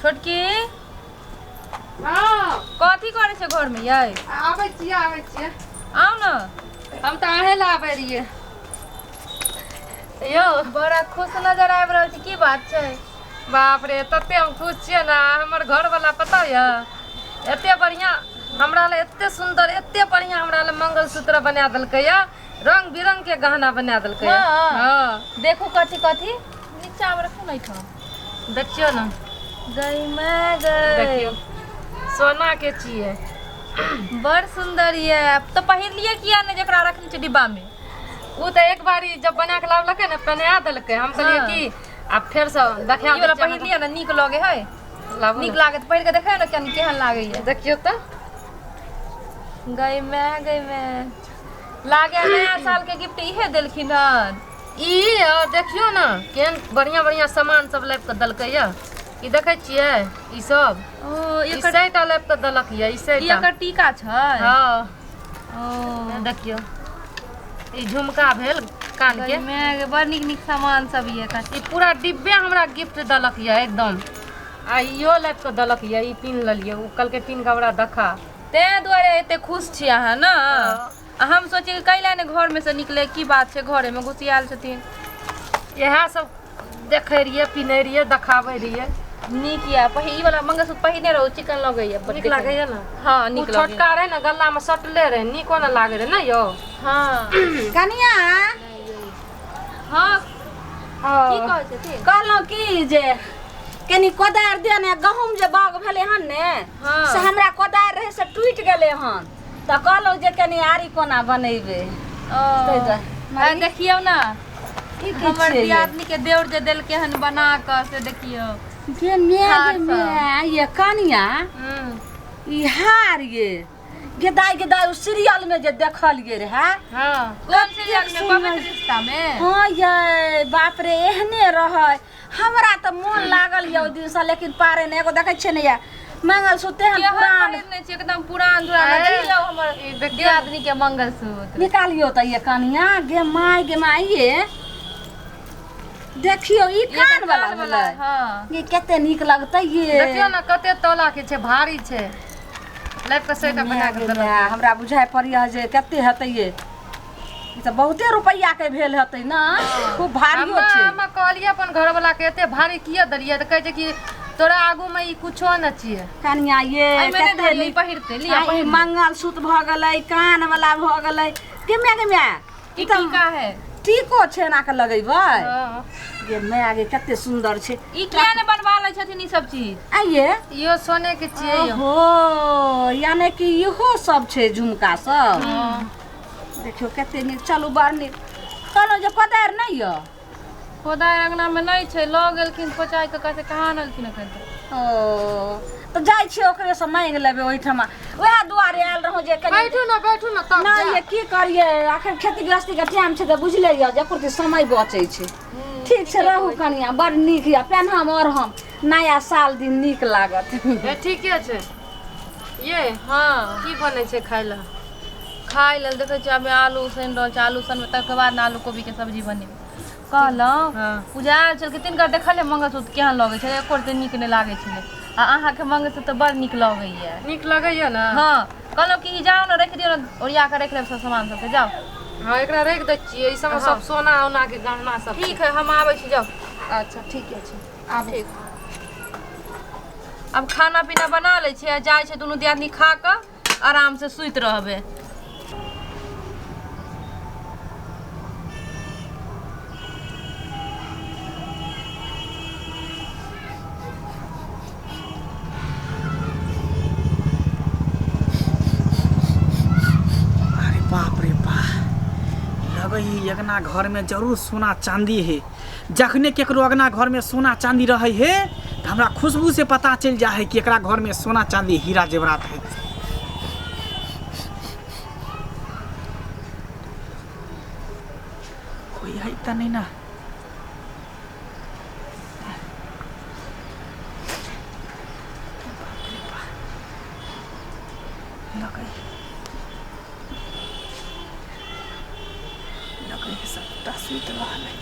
छोटकी। हँ। कथी करै छै घरमे यै? आबै छियै, आबै छियै। आउ ने। हम तऽ अहें लए आबै रहियै यौ। बड़ा खुश नजर आबि रहल छी, की बात छै? बाप रे, तते हम खुश छियै ने। हमर घरवला पता यऽ, एते बढ़िआँ हमरा लए, एते सुन्दर, एते बढ़िआँ हमरा लए मंगलसूत्र बना देलकै यऽ, रंग बिरंग के गहना बना देलकै यऽ। हँ। हँ। देखू, कथी कथी नीचामे रखू ने एहिठाम। देखियौ ने। गई मैं गई। देखियौ, सोना के छियै। बड़ सुन्दर ये तऽ। पहिरलियै किया नहि जेकरा रखने छै डिब्बामे? ओ तऽ एक बारी जब बना के लाबलकै ने, पहना देलकै। हम कहलियै हँ। कि आब फेरसँ देखा ई वाला पहिरलियै ने, नीक लगे है। लाबू। नीक लागत, पहिर के देखियौ ने केहन केहन लागैया। देखियौ तऽ। गई मैं गई मैं, लागे नया साल के गिफ्ट इहे देलखिन हन। ई और देखियौ ने, केहन बढ़िआँ बढ़िआँ सामान सब लाबि कऽ देलकै यऽ। ई देखै छियै ई सब? ओ ई एकर सएटा लाबि कऽ देलक यऽ, ई ई सएटा। एकर टीका छै? हँ। ओ देखियौ, ई झुमका भेल कान के। गई मैं गई, बड़ नीक नीक सामान सब ये एकर। ई पूरा डिब्बे हमरा गिफ्ट देलक यऽ एकदम। आ इहो लाबि कऽ देलक यऽ, ई पिन्ह लेलियै। ओ कहलकै पिन्ह कऽ हमरा देखा। तें दुआरे एते खुश छी अहाँ ने? आ हम सोचियै कि कैला ने घरमे से निकले, की बात छै, घरेमे घुसियाल छथिन। इएह सब देखै रहियै, पिन्है रहियै, देखाबै रहियै। नीक यऽ। ई वाला मंगलसूत्र पहिने रहू, चिकन लगैया बड। नीक लागैया ने? हँ, ओ नीक लगैया। छोटका रहै ने, गल्लामे सटले रहै, नीको ने लागै रहै ने यौ? हँ। कनिया। हँ, की कहै छथिन? कहलहुँ की जे कनी कोदारि दे ने, गहूँम जे बाग भेलै हन ने, से हमरा कोदारि रहै से टूटि गेलै हन, तऽ कहलहुँ जे कनी आरी कोना बनेबै। ओ ताहि दुआरे। आ देखियौ ने, ई की हमर छियै ये? दियादनी के देवर जे देलकै हन बना कऽ, से देखियौ। गे my हार गे सब। My, ये कनिया, ई हार ये गे दाइ, गे दाइ, ओ सीरियल में जे देखलियै रहए। हँ। कोन सीरियल में? सुन्दर। पवित्र रिश्ता में? हँ यै, बाप रे, एहने रहै। हमरा तऽ मोन लागल यऽ ओहि दिनसँ, लेकिन पारे नहि। एगो देखै छियै ने, ये मंगलसूत्र तेहन केहन पुरान पहिरने छी, एकदम पुरान धुरान। अरे, देखियौ हमर ई देखियौ। दियादनी के मंगलसूत्र। निकालियौ तऽ ये कनिया, गे माय गे माय, ये देखियौ, ई कान वाला भेलै। हँ। ये कते नीक लगतै ये। देखियौ ने, कते तोला के छै, भारी छै। लाबि कऽ सएटा बना कऽ गे देलक। माय, हमरा बुझाइ पड़ैए जे कते हेतै ये। ई तऽ बहुते रुपैआ के भेल हेतै ने, खूब भारियो हमे छै। हमे कहलियै अपन घरवला के, एते भारी किए देलियै? तऽ कहै छै कि तोरा आगू मे ई कुछो न छियै। कनिया ये, एहिमे नहि कते धरियौ, ई नीक। पहिरतै लिअ। आ ई पहिर लिअ। मंगलसूत्र भऽ गेलै, कान वाला भऽ गेलै। गे माय गे माय, ई टीका है। टीको छै, एना के लगेबै। हँ। गे माय गे, कते सुन्दर छै। ई किया ने बनवा लै छथिन ई सब चीज? आइये। इहो सोने के छियै यौ। ओहो, यानी कि इहो सब छै झुमका सब। देखियौ कते नीक। चलू, बड़ नीक। कहलहुँ जे कोदारि नहि यऽ? कोदारि अंगना मे नहि छै, लऽ गेलखिन खोचाइ कऽ, से कहाँ आनलखिन एखन तक। ओ तऽ जाइ छियै, ओकरेसँ माँगि लेबै ओहिठमा। उएह दुआरे आयल रहौं जे कनि बैठू ने, बैठू ने तब। नहि ये, की करियै, अखन खेती गृहस्थीके टाइम छै तऽ बुझले यऽ जे एको समय बचै छै। ठीक छै, रहू कनिया। बड़ नीक यऽ, पेनहम आओर हम नया साल दिन नीक लागत। ए, ठीके छै ये। हँ। की बनै छै खाय लए? खाय लेल देखै छियै, अभी आलू उसनि रहल छै। आलू उसनबै तकर बाद ने आलू कोबीके सब्जी बनेबै। कहलहुँ, हँ। पूजा आयल छलखिन, तिनकर देखलियै मंगलसूत्र केहन लगै छलै? एको रत्ती नीक नहि लागै छलै। आ अहाँके मंगलसूत्र तऽ बड़ नीक लगैया। नीक लगैया ने? हँ। कहलहुँ कि ई जाउ ने, राखि दियौ ने, ओरिया कऽ राखि लेब सब सामान सबके, जाउ। हँ, एकरा राखि दै छियै। ई सबमे सब सोना उना के गहना सब छै। ठीक है, हम आबै छी, जाउ। अच्छा, ठीके छै, आबू। ठीक। आब खाना पीना बना लै छियै आ जाइ छै, दुनू दियादनी खा कऽ आरामसँ सुति रहबै। अरे बाप रे बा, लगै है अगना घर में जरूर सोना चांदी है। जखने केकरो अगना घर में सोना चांदी रहे है तऽ हमरा खुशबू से पता चलि जा है कि एकरा घर में सोना चांदी हीरा जेवरात है। कोई है तऽ नहीं ना? बाप रे बा, लगै लगै है सबटा सुति रहल है।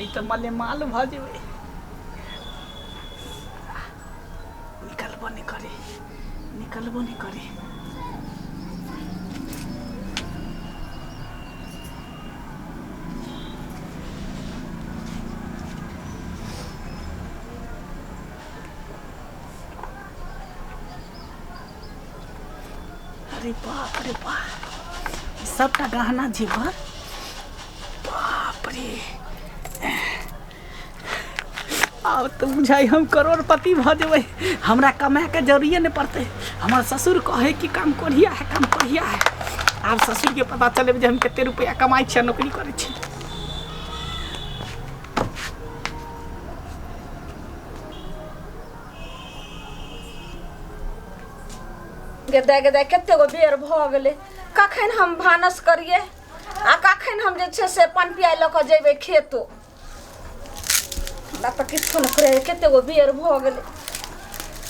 ई तऽ मलेमाल भऽ जेबै। निकलबो नहि करे, निकलबो नहि करे। अरे बाप रे बाप, सबटा गहना जेवर, बाप रे। आब तऽ बुझाइ हम करोड़पति भऽ जेबै, हमरा कमाएके जरूरिए नहि पड़तै। हमर ससुर कहै कि काम कोढ़िया है, काम कोढ़िया है। आब ससुरके पता चलेबै जे हम कते रुपैआ कमाइ छियै, नौकरी करै छी। गे दाइ कते गो बेर भऽ गेलै, कखन हम भानस करियै आ कखन हम जे छै से पनपियाइ लऽ कऽ जेबै खेतो। हमरा तऽ किछो नहि फुराइ, कते गो बेर भऽ गेलै।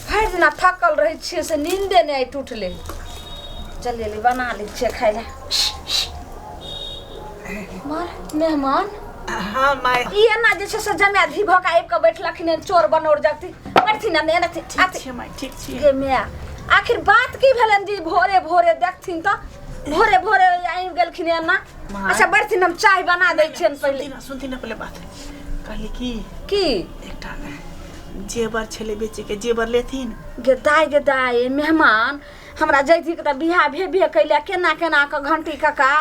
भरि दिना थकल रहै छियै से नींदे नहि आइ टूटलै। जल्दी जल्दी बना लै छियै खाय लए। मार मेहमान। हाँ माय। ई एना जे छै से जमाय धी भऽ कऽ आबि कऽ बैठलखिन हन चोर बनौर जगती बैठथिन ने एना। ठीक छै माय, ठीक छी। गे माय, आखिर बात की भेलनि जी भोरे भोरे देखथिन तऽ भोरे भोरे आबि गेलखिन एना। माय। अच्छा बैठथिन, हम चाय बना दै छियनि पहिले। सुनती ना, सुनती ना पहिले बात। कहली की की एकटा जेवर छलै बेचैके, जेवर लेथिन? गे दाइ, गे दाइ मेहमान, हमरा जैधी के तऽ बियाह भेबे कैले, केना केना कऽ घंटी कका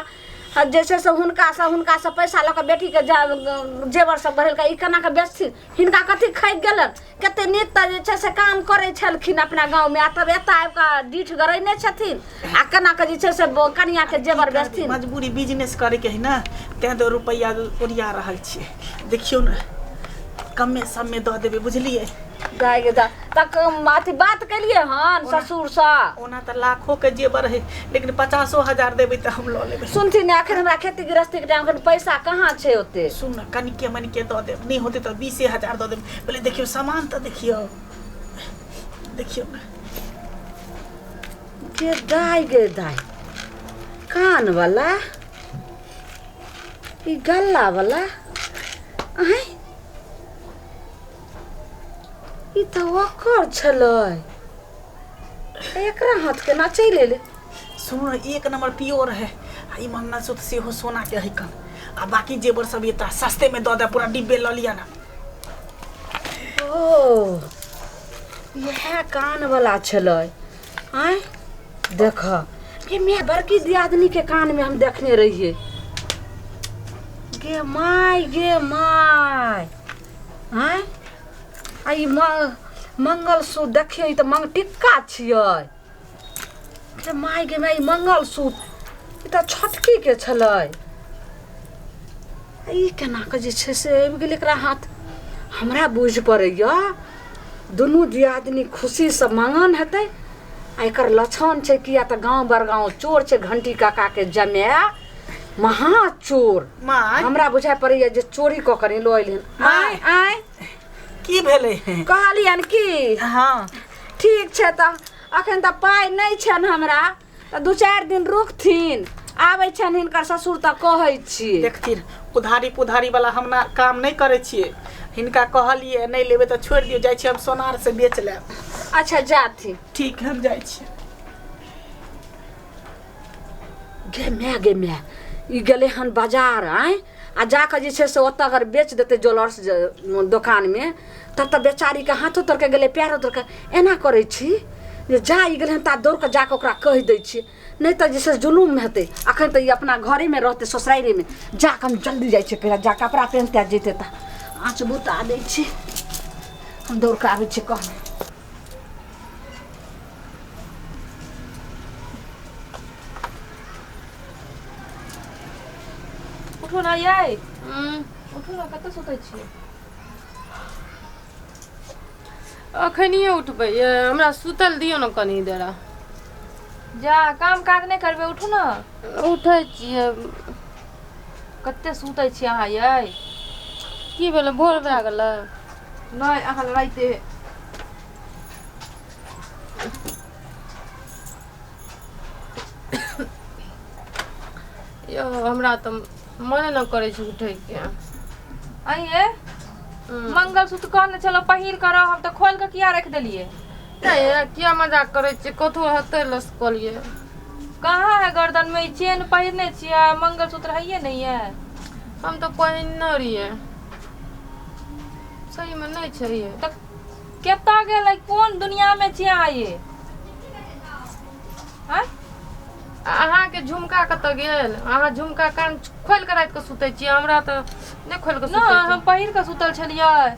जे छै से हुनकासँ पैसा लऽ कऽ बेटीके जेवर सब बढ़ेलकै, ई केना कऽ बेचथिन? हिनका कथी खगि गेलनि? कते नीक तऽ जे छै से काम करै छलखिन अपना गाँवमे, आ तब एतऽ आबि कऽ डीठ गड़ैने छथिन आ केना कऽ जे छै से कनियाके जेवर बेचथिन। मजबूरी बिजनेस करैके है ने, तें दो रुपैआ ओरिया रहल छियै। देखियौ ने, कमे समे दऽ देबै, बुझलियै? दाइ गे दाइ, तऽ अथी बात केलियै हन ससुरसँ? ओना तऽ लाखोके जेवर है, लेकिन 50,000 देबै तऽ हम लऽ लेबै। सुनथिन ने, एखन हमरा खेती गृहस्थीके टाइम, एखन पैसा कहाँ छै ओते। सुन ने, कनिके मनिके दऽ देब, नहि होतै तऽ 20,000 दऽ देब। पहिले देखियौ सामान तऽ देखियौ, देखियौ ने। गे दाइ, गे दाइ, कान वाला, ई गल्ला वाला, आँय ई तऽ ओकर छलै, एकरा हाथ केना चलि एलै? सुनू ने, एक नंबर प्योर है आ ई मंगलसूत्र सेहो सोना के है कन, आ बाकी जेवर सब ये तऽ सस्ते में दऽ दे, पूरा डिब्बे लऽ लिअ ना। ओ इएह कान वाला छलै। आँय देख गे my, बड़की दियादनी के कान में हम देखने रहियै। गे my, गे my, आँय आ ई मंगलसूत्र देखियौ, ई तऽ मंगटिक्का छियै। गे my, गे my, ई मंगलसूत्र ई तऽ छोटकी के छलै, ई केना कऽ जे छै से आबि गेलै एकरा हाथ? हमरा बुझि पड़ैया दुनू दियादनी खुशीसँ मगन हेतै आ एकर लक्षण छै, किया तऽ गाँव बड़गाँव चोर छै घंटी काकाके जमाय, महा चोर। माय। हमरा बुझाइ पड़ैया जे चोरी कऽ कऽ लऽ एलहन। माय। आँय आँय की भेलै? कहलियनि की? हाँ। ठीक छै, तऽ अखन तऽ पाइ नहि छनि हमरा, तऽ 2-4 दिन रुकथिन, आबै छनि हिनकर ससुर तऽ कहै छियै। देखथिन, उधारी पुधारी वाला हम ना काम नहि करै छियै। हिनका कहलियै नहि लेबै तऽ छोड़ि दियौ, जाइ छियै हम सोनार से बेच लेब। अच्छा जाथिन। ठीक, हम जाइ छियै। गे my, गे my, ई गेलै हन बाजार। आँय आ जाकऽ जे छै से ओतऽ अगर बेच देतै ज्वेलर्स दोकानमे, तब तऽ बेचारीके हाथो तोड़ि गेलै, पैरो तोड़ि। एना करै छी जे जा ई गेलै हन ता दौड़ कऽ जाकऽ ओकरा कहि दै छियै, नहि तऽ जे छै से जुलुम हेतै। अखन तऽ ई अपना घरेमे रहतै, ससुरारिमे। जाकऽ हम जल्दी जाइ छियै, पहिले जा कपड़ा पहिनते जेतै तऽ आँच बुता दै छी। हम दौड़ कऽ आबै छी कहने। उठू ना यै, उठू ना, कतऽ सुतै छियै? अखनिये उठबै यै? हमरा सुतल दियौ ने कनी देर। जा काम काज नहि करबै? उठू ना। उठै छियै। कते सुतै छियै अहाँ यै? की भेलै, भोर भए गेलै? नहि, अहाँ राइते। यौ, हमरा तऽ मने नहि करै छै उठैके। आइए मंगलसूत्र कहने छलहुँ पहिर कऽ रहब तऽ खोलि कऽ किया राखि देलियै? नहि, किया मजाक करै छियै? कथो हेतै लसकल ये। कहाँ है गर्दन में ई चेन पहिरने छियै आ मंगलसूत्र हैये नहि ये? हम तऽ पहिनने रहियै, सहीमे नहि छै ये। तऽ कतऽ गेलै? कोन दुनिया में छियै अहाँ ये? आँय? आ अहाँके झुमका कतऽ गेल? अहाँ झुमका कान खोलि कऽ राति कऽ सुतै छियै, हमरा तऽ नहि खोलि कऽ नहि, सुतै। हम पहिर कऽ सुतल छलियै।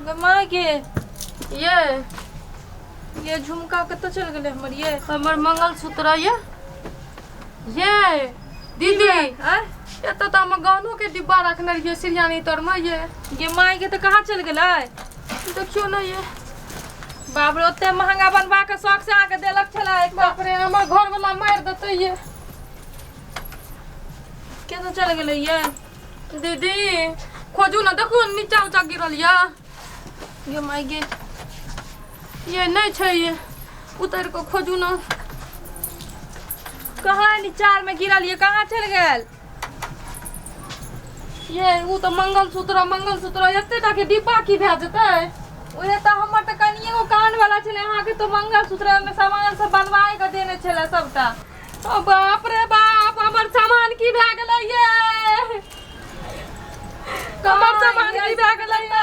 गे माय गे। ये ये झुमका कतऽ चलि गेलै हमर ये? हमर मंगलसूत्र ये। ये दीदी। आँय? एतऽ तऽ हमर गहनोके डिब्बा रखने रहियै सिरियानी तरमे ये। गे माय गे, तऽ कहाँ चलि गेलै? देखियौ ने ये। बाप रे, ओते महंगा बनवा के शौक से अहाँके देलक छलै एक। बाप रे, हमर घरवला मारि देतै ये। केना चलि गेलै ये? दीदी, खोजू ने, देखू ने, नीचा ऊँचा गिरल ये। गे माय गे। ये नहि छै ये, उतरि कऽ खोजू ने। कहाँ नीचा में गिरल ये? कहाँ चलि गेल? ये ओ तऽ मंगलसूत्र, मंगलसूत्र एते टा के डिब्बा की भए जेतै? उहे तऽ, हमर तऽ कनिए गो कान वाला छलै, अहाँके तऽ मंगलसूत्र में सामान सब बनवाए के देने छलै सबटा। ओ बाप रे बाप, हमर सामान की भए गेलै ये? हमर सामान की भए गेलै ये?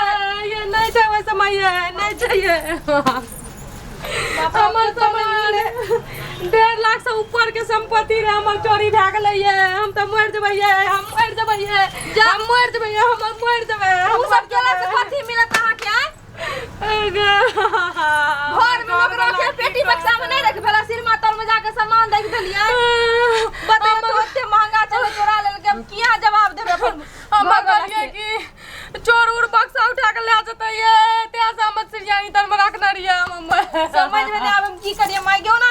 ये नहि छै ओहि समय ये, नहि छै ये हमर सामान। 1.5 लाख से ऊपर के संपत्ति रहे हमर, चोरी भए गेलै ये। हम तऽ मरि जेबै ये, हम मरि जेबै ये, हम मरि जेबै ये, हम मरि जेबै। ओ सब केला से कथी मिलत अहाँके, आँय? घर में लोग रखे पेटी बक्सा में नहीं रख भेला, सिरमा तर में जाके सामान रख देलियै। बताउ तो, ओते महंगा छलै, चोरा लेलकै। हम किया जवाब देबै अपन हम घरवाला कहलियै के? कि चोर उर बक्सा उठा के लए जेतै ये, तें से हम सिरियानी तर में रखने रहियै हम। समझ में नहीं आबै हम की करियै माय गे, ओना